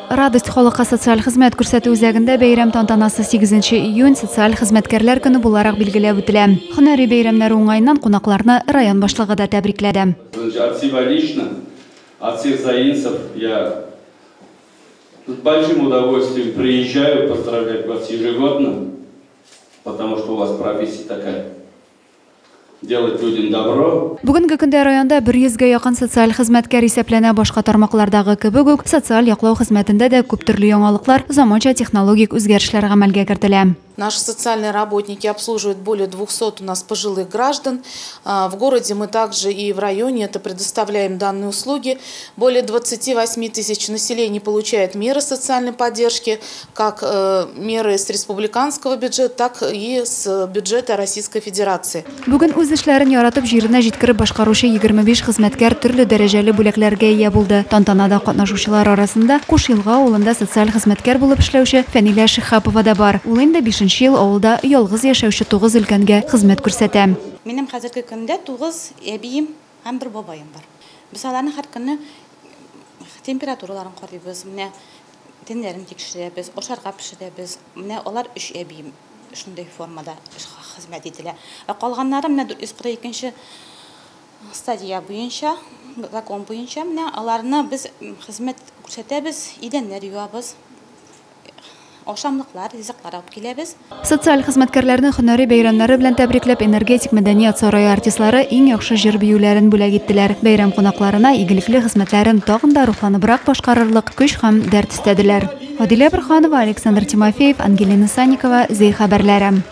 Радость халыкка социаль хезмәт күрсәтү үзәгендә бәйрәм тантанасы 8 июнь социаль хезмәткәрләр көне буларак билгеләп үтелә. Һөнәри бәйрәмнәре уңаеннан кунакларны район башлыгы да тәбрикләде. От себя лично, от всех заинцев я с большим удовольствием приезжаю поздравлять вас ежегодно, потому что у вас профессия такая. Делать людям добро. Бүгенге көндә районда 100 гә якын социаль хезмәткәр исәпләнә. Башка тармаклардагы кебек үк, социаль яклау хезмәтендә дә күп төрле яңалыклар, заманча технологик үзгәрешләр гамәлгә кертелә. Наши социальные работники обслуживают более 200 у нас пожилых граждан. В городе мы также и в районе это предоставляем данные услуги. Более 28 тысяч населения получает меры социальной поддержки, как меры с республиканского бюджета, так и с бюджета Российской Федерации. Бүген үз эшләрен яратып, җиренә җиткереп башкаручы 25 хезмәткәр төрле дәрәҗәле бүләкләргә ия булды. Тантанада катнашучылар арасында Кушъелга авылында социаль хезмәткәр булып эшләүче Фәнилә Шиһапова да бар. Ул инде 5 ел авылда ялгыз яшәүче 9 өлкәнгә хезмәт күрсәтә. Минем хәзерге көндә 9 әбием һәм бер бабаем бар. Без аларның һәр көнне температураларын карыйбыз, менә тәннәрен тикшерәбез, ашарга пешерәбез. Менә алар 3 әбием шундый формада хезмәт ителә. Ә калганнары менә 442 стадия буенча, закон буенча менә аларны без хезмәт күрсәтәбез, идәннәр юабыз, ашамлыклар, ризыклар алып киләбез. Социаль хезмәткәрләрне һөнәри бәйрәмнәре белән тәбрикләп, Энергетик мәдәният сарае артистлары иң яхшы җыр биюләрен бүләк иттеләр. Бәйрәм кунакларына игелекле хезмәтләрен тагын да рухланыбрак башкарырлык көч һәм дәрт өстәделәр. Адилә Борһанова, Александр Тимофеев, Ангелина Санникова, Зәй хәбәрләре.